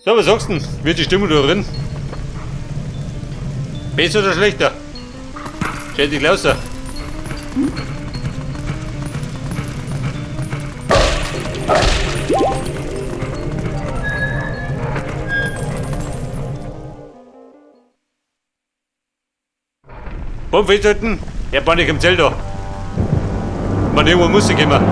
So, was sagst du denn? Wird die Stimmung da drin? Besser oder schlechter? Stell dich lauter. Bumm, festhalten. Ja, Panik im Zelt da. Man, irgendwo muss ich kommen.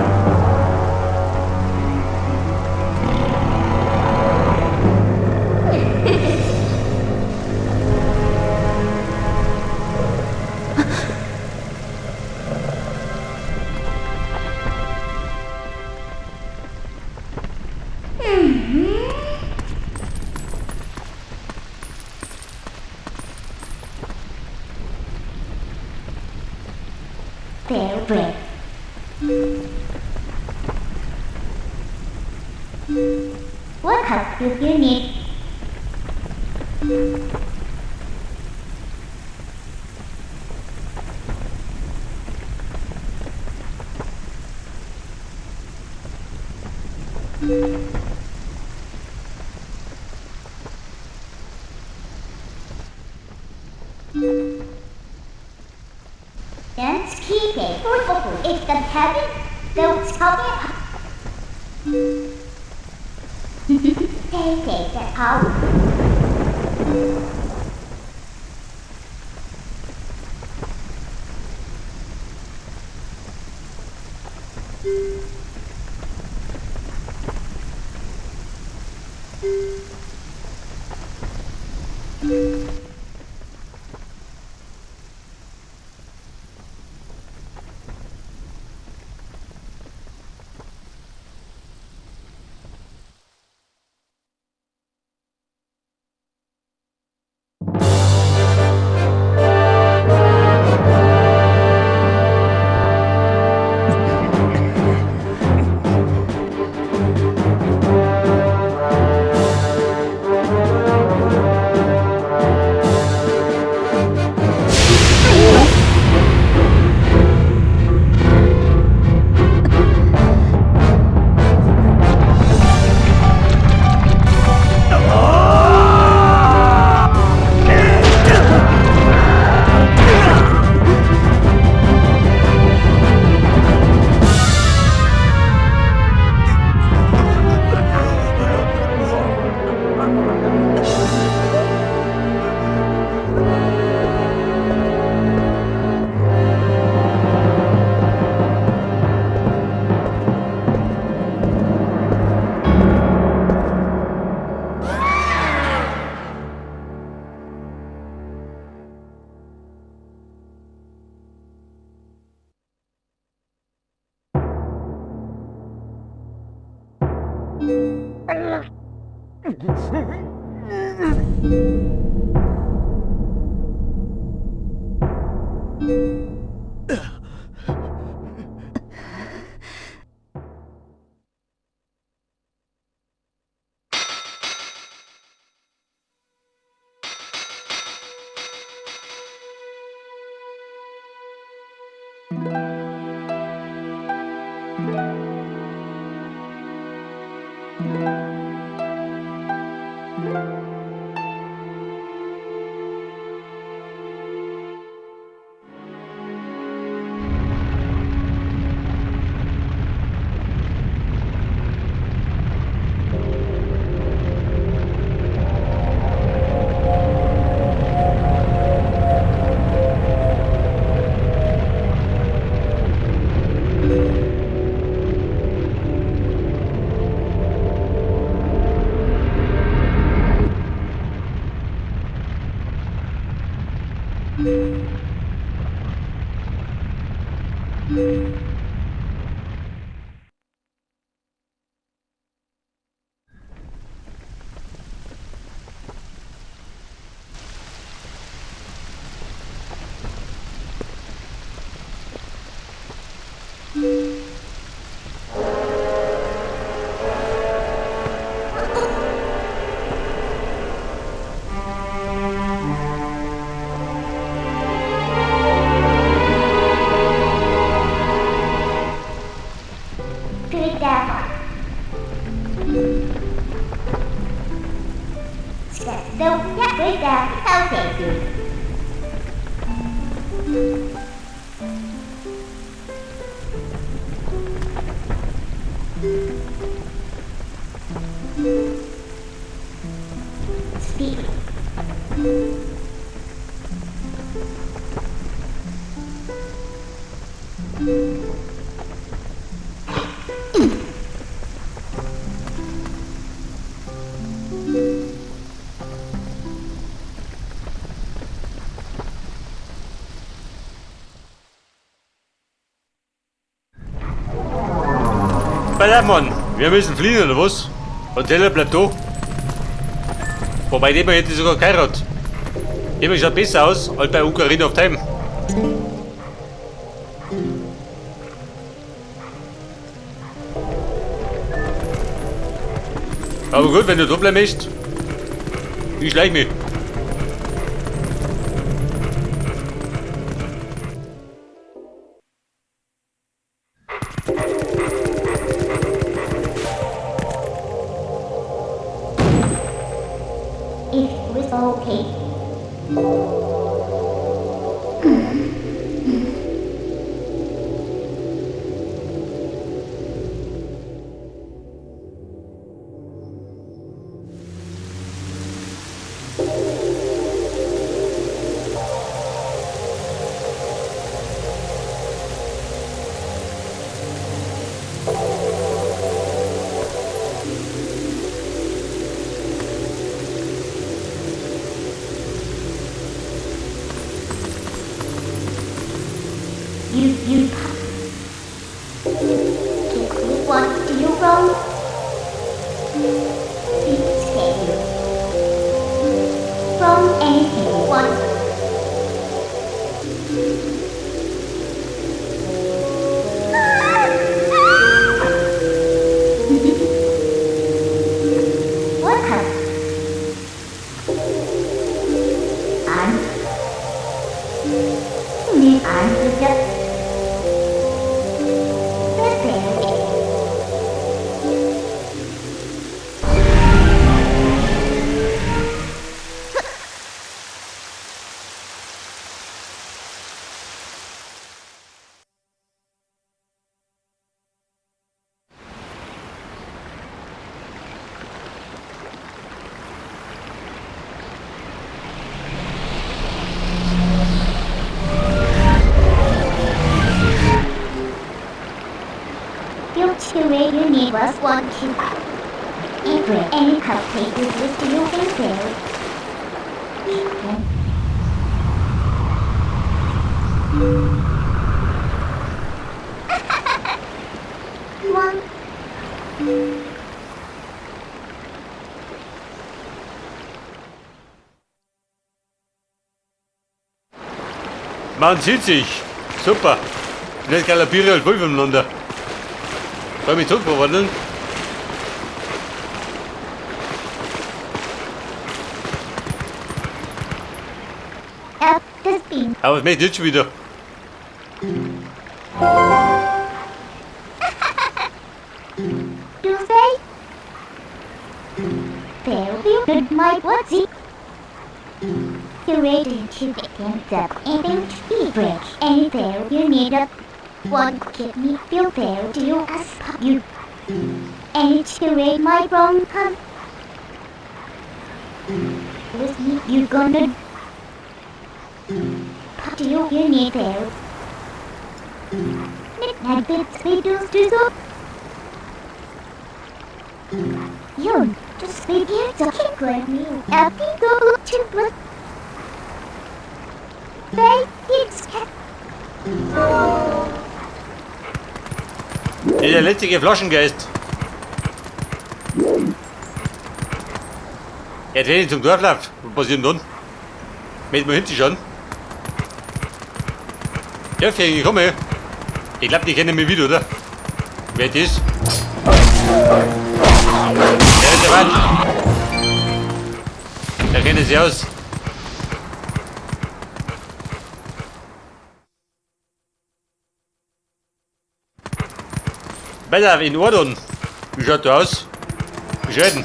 What help do you need? Let's keep it. It's the heavy. Don't stop it. Take it out. Pass Mann, wir müssen fliehen, oder was? Und Teller bleibt da. Wobei dem hätte ich sogar geheiratet. Dem schaut besser aus als bei Ocarina of Time. Aber gut, wenn du da bleiben möchtest, ich schleich mich. It was okay. You pop. Kick me what do you wrong? Be scared. From anything one. What up? I'm me I'm the You need was one key. Every any cupcake is with you and there. One. Man sieht sich. Super. Und jetzt galoppiere ich halt Wolf umeinander. Soll ich mich zurückverwandeln? Aber was möchte ich jetzt schon wieder? Do say? Very good, my what's You waiting to pick up anything to break anything you need up. One kidney feel fair to you as you. And to rate my wrong come. With me you gonna pop you you need there. Midnight bits we do do so. You just be here to kick with me. Happy go to look. Der letzte Flaschengeist. Jetzt wenn ich zum Dorf laufe, was passiert denn dann? Möchten wir hinzuschauen? Ja, ich komme. Ich glaube, die kennen mich wieder, oder? Wer ist das? Der ist der Mann. Da kennen sie aus. Besser in Ordnung. Wie schaut der aus? Bescheiden.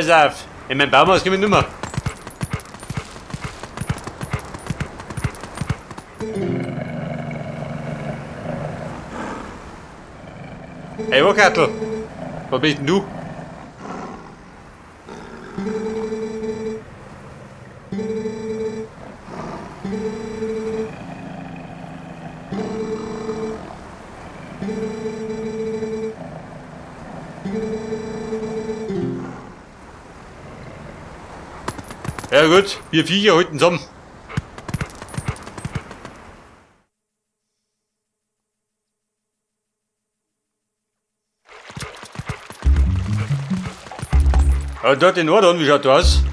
Pass auf, in mein Baumhaus komm ich nimmer. Hey, Wokatl, wo bist denn du? Ja gut, wir Viecher halten zusammen. Ja, dort in Ordnung, wie schaut das aus?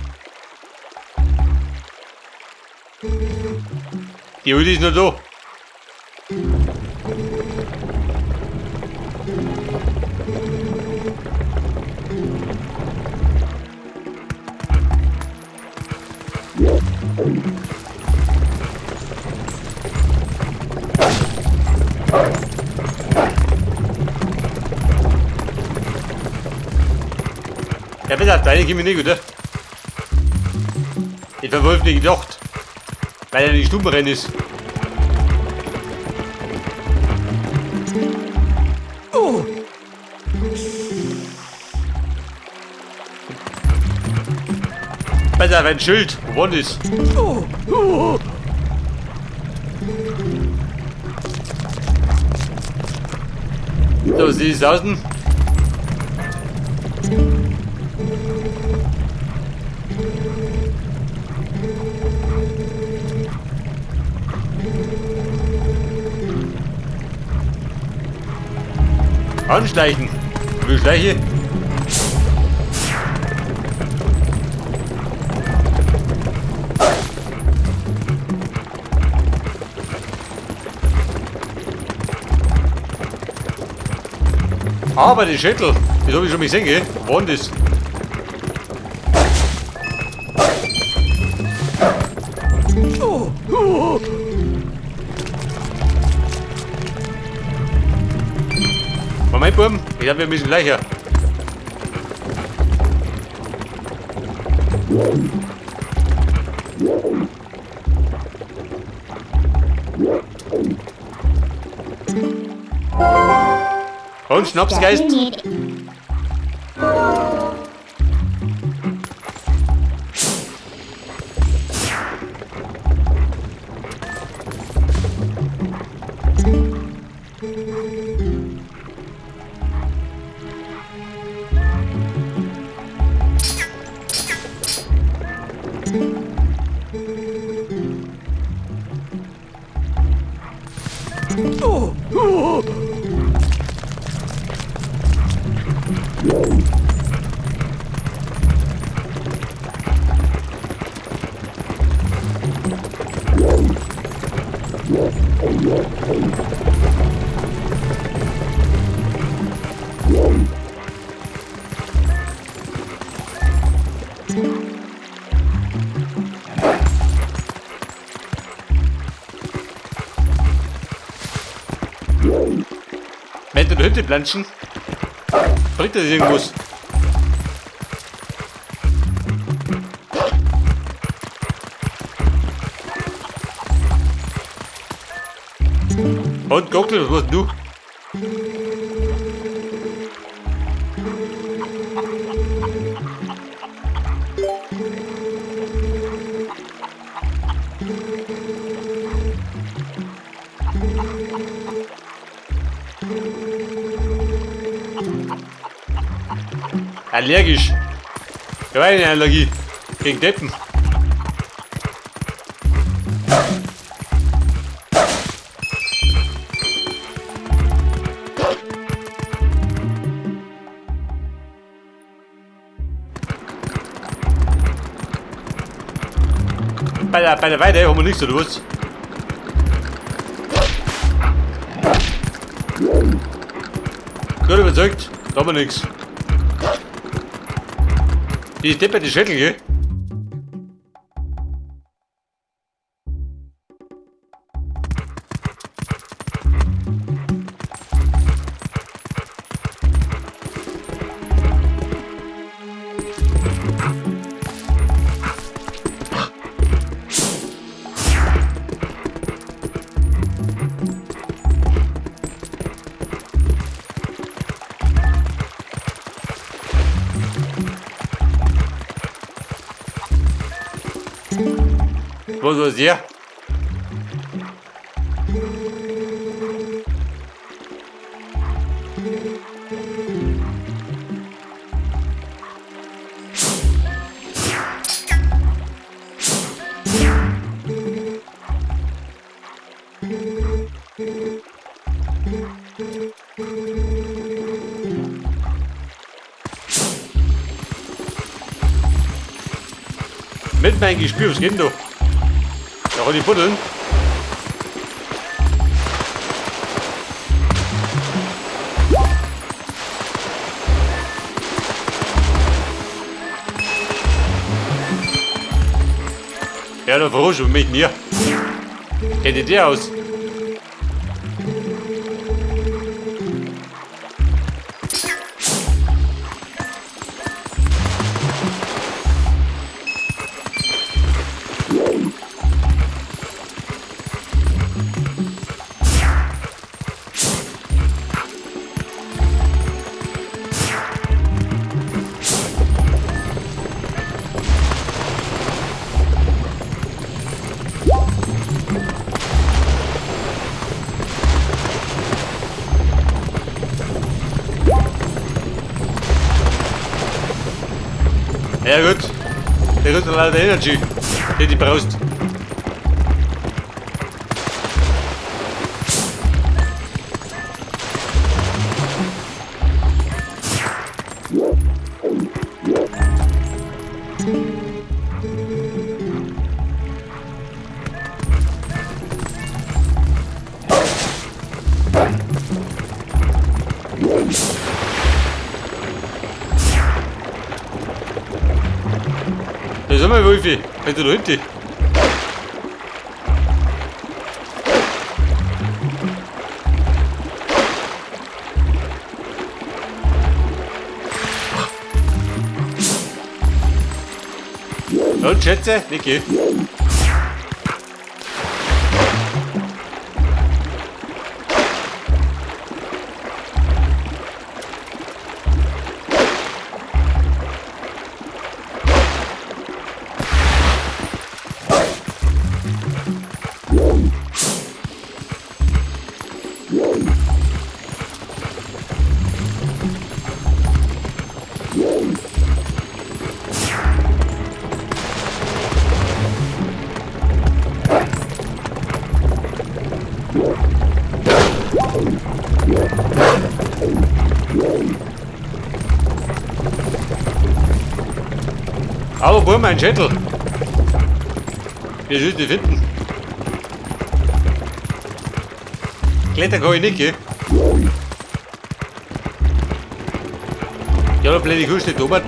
Die Hütte ist noch da. Ja, bitte, auf deine gehen wir nicht, oder? Ich verwolf nicht gedacht. Weil er in die Stube rein ist. Oh. Pass auf, ein Schild. Wo war das? Oh. Oh. So, sie ist außen. Anschleichen. Wie schleiche? Aber die Schädel, das hab ich schon mal gesehen, gell? Wo war denn das? Oh, oh. Moment, Buben, ich glaub, wir müssen gleich her. Und Schnapsgeist. Oh, oh. Wenn du die Hütte planschen, bringt das irgendwas? Und Gockel, was machst du? Allergisch. Ich habe eine Allergie gegen Deppen. Bei der Weide haben wir nichts, oder was? Gut überzeugt, da haben wir nichts. Die Deppe, die Schädel, gell? Was war der? Mit meinem Gespür, was geht denn da? Da kann ich buddeln. Ja, da verrutscht mich mir. Kennt ihr die aus? Ja gut, der tut leider Energy, die du brauchst. Da sind wir, Wolfi. Wenn du da hinten. Und Schätze, Niki. Aber wo mein Schädel? Wir müssen die finden. Klettern kann ich nicht, gell? Ja, da blöde Kuh steht oben.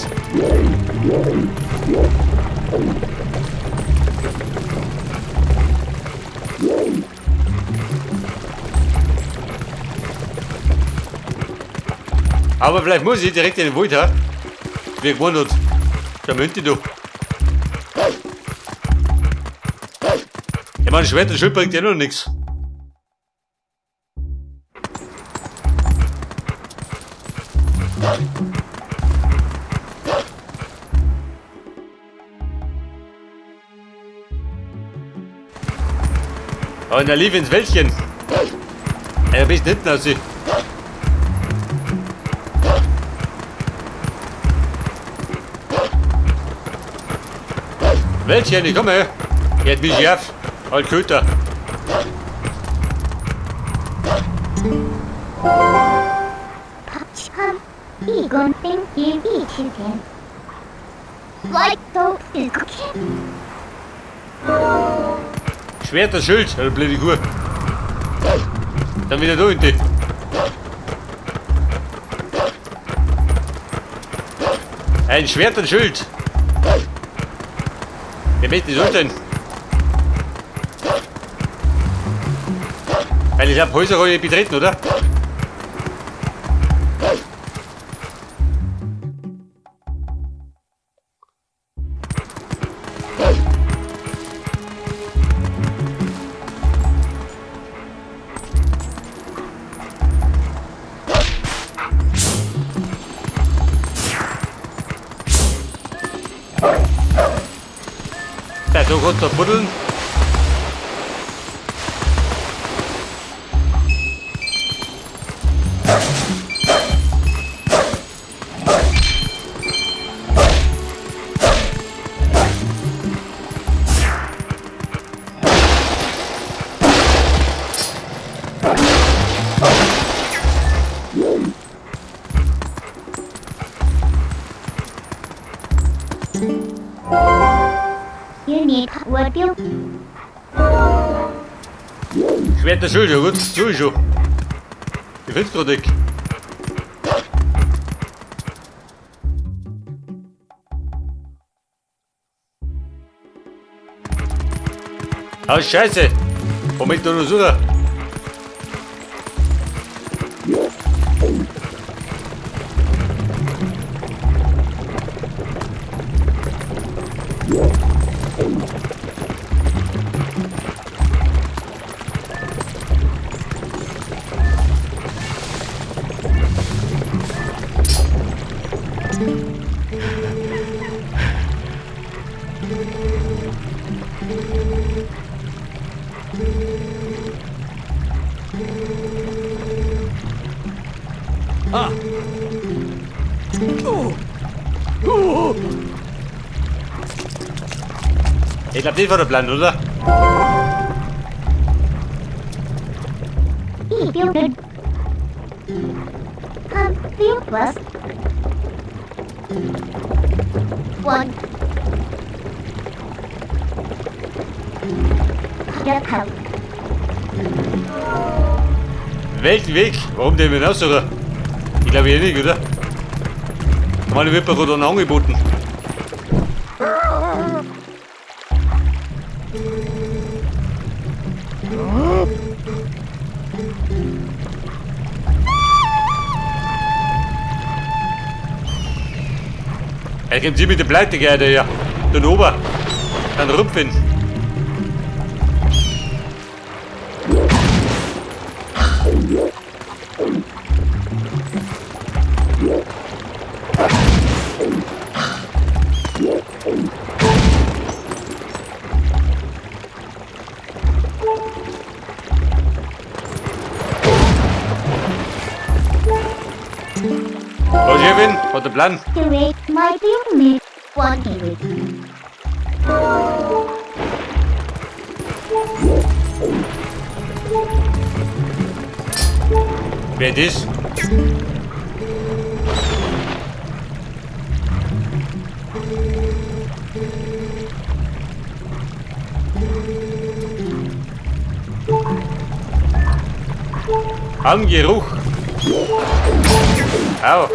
Aber vielleicht muss ich direkt in den Wald, ha? Wie gewohnt hat. Da möchte ich doch. Ich meine, Schwert und Schild bringt ja noch nichts. Und er lief ins Wäldchen. Er bist hinten aus sie. Wäldchen, ich komme. Jetzt bin ich auf. Halt Köter. Schwert und Schild, du blöde Kuh. Dann wieder da hinten. Ein Schwert und Schild. Wer möchte das denn? Weil ich hab Häuser kann ich betreten, oder? Da kannst du buddeln. You need what you Schwert der Schuld, ja gut, sowieso. Ich find's grad nicht. Ah, Scheiße! Moment, da noch suchen. Ah. Oh. Oh. Ich glaub, das war der Plan, oder? If you could come feel plus one. The help. Welchen Weg? Warum denn wir aussuchen? Ich glaube eh nicht, oder? Meine wird mir gerade angeboten. Er kommt hier mit der Pleite, gell, der ja. Den Ober. Dann rupfen. Was, Jevin? Hat der Plan? To wait my me one with. Wer ist? Am Geruch. Au.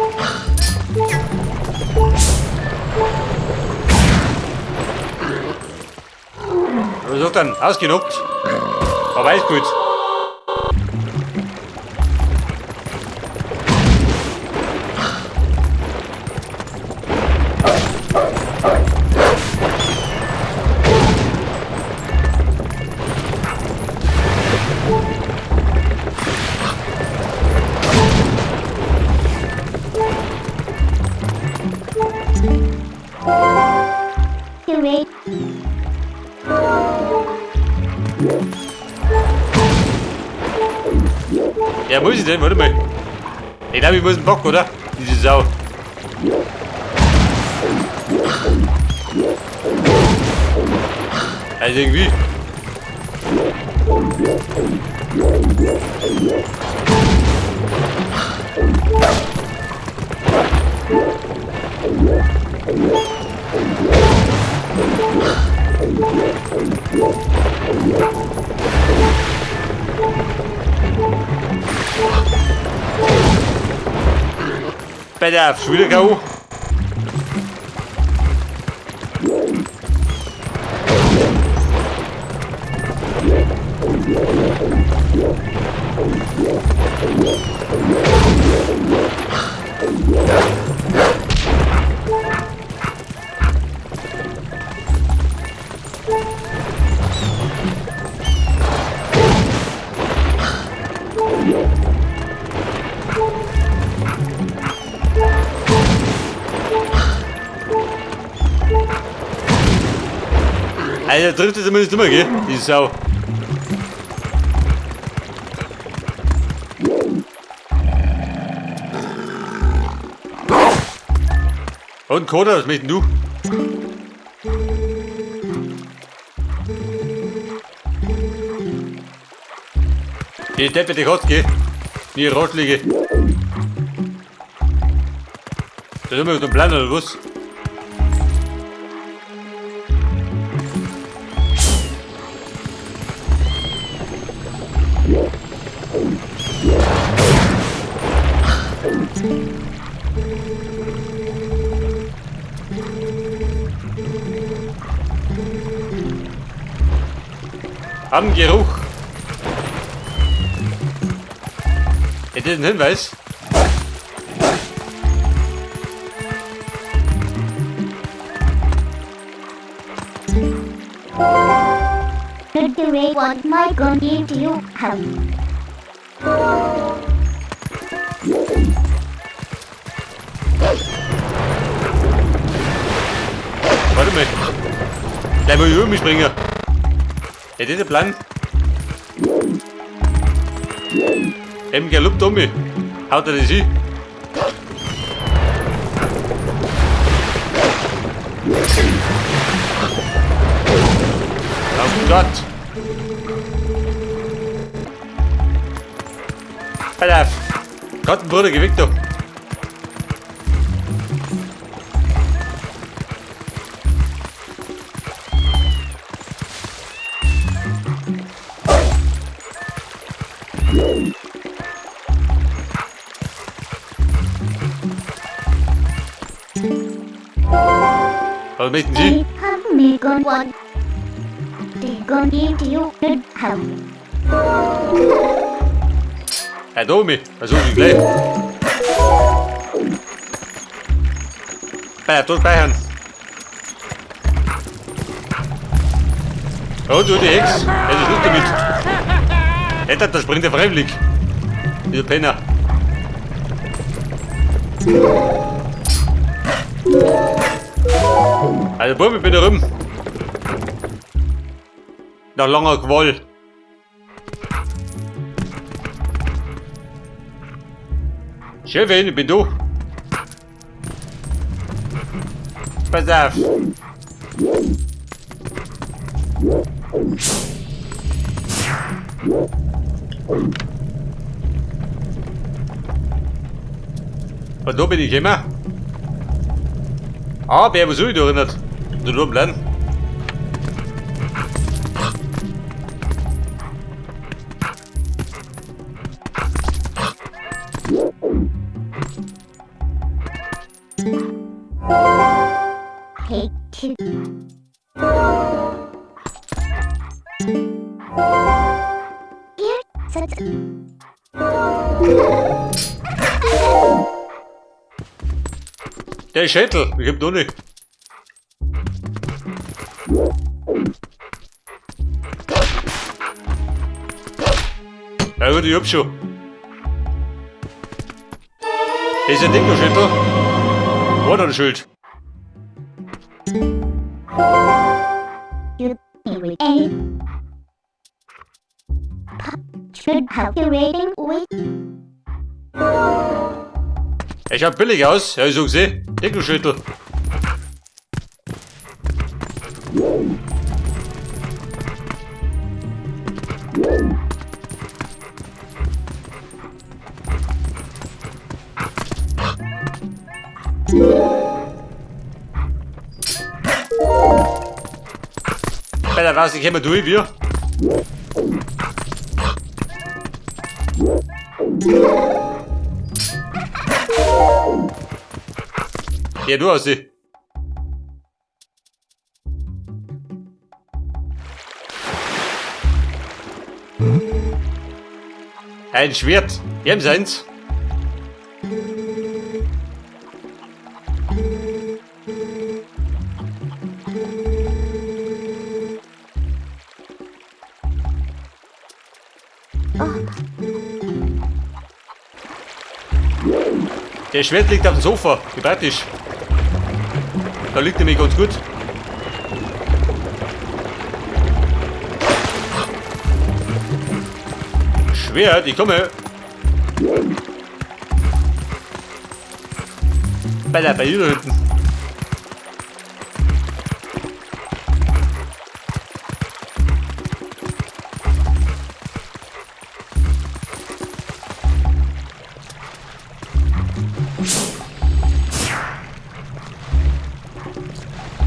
Was sagt dann? Ausgenockt. Aber alles gut. Ja, muss ich denn? Warte mal. Ich glaube, ich muss einen Bock, oder? Diese Sau. Also irgendwie. Bei der schon wieder K.O. Also, trifft es zumindest immer, gell? Die Sau. Und Koda, was möchtest du? Die Deppe, die hat, gell? Die Ratschläge. Da sind wir mit dem Plan, oder was? Am Geruch. Ist das ein Hinweis? Could you want my gun into you have? Warte mal. Gleich mal über mich springen. Ja, das ist der Plan. Eben galopp um mich. Haut er das hin? Oh Gott. Pass auf. Kattenbruder, geh weg da. Was möchten Sie? Herr Domi, versuch ich gleich. Bei der speichern. Oh, du, die Hex. Ja, das ist Schluss damit. Alter, da springt der freiwillig. Dieser Penner. Also, Bub, ich bin da rum. Nach langer Qual. Chefin, ich bin du. Pass auf. Und da bin ich immer. Ah, wer was soll ich da erinnert? Du nur bleiben. Hey, two. Here, such. Der Schädel, ich hab noch nicht. Ja gut, ich hab schon. Das ist ein dicker Schädel. War da ein Schild. Er schaut billig aus, ja, ich so gesehen. Deckelschüttel. Bei der weiß ich immer durch, wir. Ja, du hast sie. Ein Schwert. Wir haben seins. Der Schwert liegt auf dem Sofa, wie praktisch. Da liegt er mir ganz gut. Schwert, ich komme. Bei der bei dir hinten.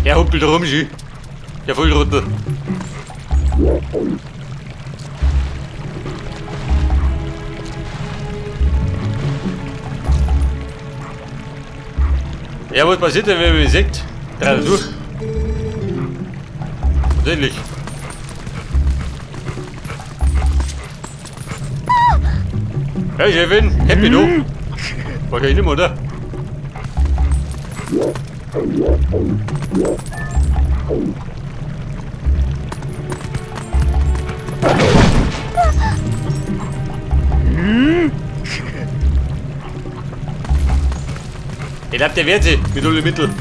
Er humpelt rum, Schü. Der Vollrunde. Ja, was passiert denn, wenn man mich sieht? Drei durch. Natürlich. Hey, Chefin, happy du? Wahrscheinlich nicht mehr, oder? Ich glaub, der wehrt sich mit allen Mitteln.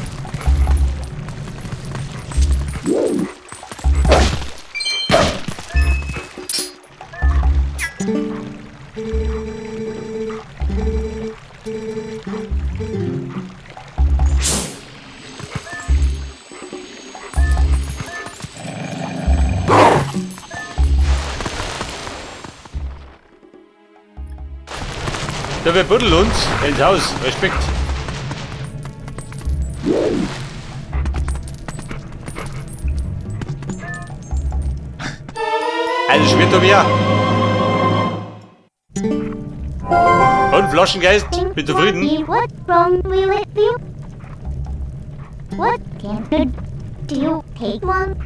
Da wir buddeln uns ins Haus. Respekt. Also schwirrt um ja. Und Flaschengeist, bin zufrieden. What wrong will it be? What can good do you take one?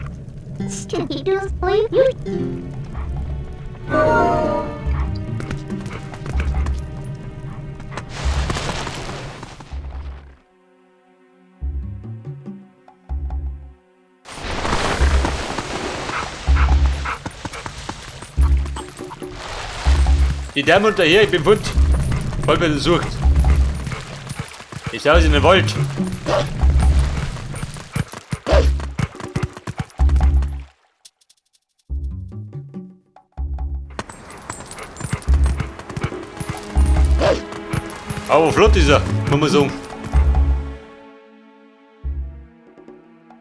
Sticky to sleep you. Die Dame unter hier, ich bin fort. Voll bei der Sucht. Ich schaue in den Wald. Aber flott ist er, muss man sagen.